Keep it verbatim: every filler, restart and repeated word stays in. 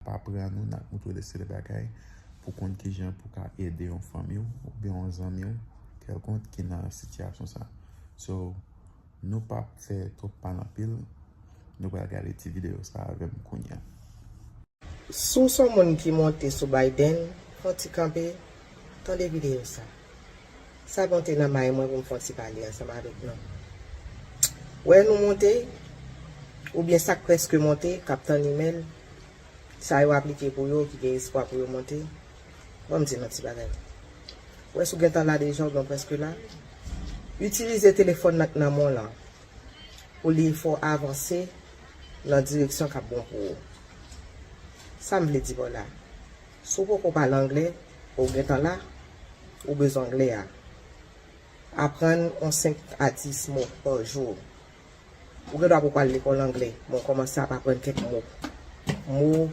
Pa pran nou, n ap moutre w de seri de bagay pou konn kijan pou ka ede yon fanmi w oubyen yon zanmi w kèlkonk ki nan sitiyasyon sa. So, nou p ap fè twòp pale anpil, nou pral gade ti videyo sa avè m kounye a. Si w se yon moun ki monte sou Biden, fè yon ti kanpe, tande videyo sa. Sa monte nan may mwen pou m fè yon ti pale ansanm avèk nou. Wè nou monte, oubyen sa k prèske monte, k ap tann imèl, sa yo aplike pou yo, ki gen espwa pou yo monte. Ban m di nou ti bagay. Wè si w gentan la deja, oubyen w prèske la, itilize telefòn nan k nan men w lan pou li fè w avanse nan direksyon k ap bon pou ou. Sa m vle di pa w la, si w poko pale anglè, ou gentan la, ou bezwen anglè a. Aprann yon senk a dis mo pa jou. Ou gen dwa poko al lekòl anglè, men w kòmanse ap aprann kèk mo. Mo,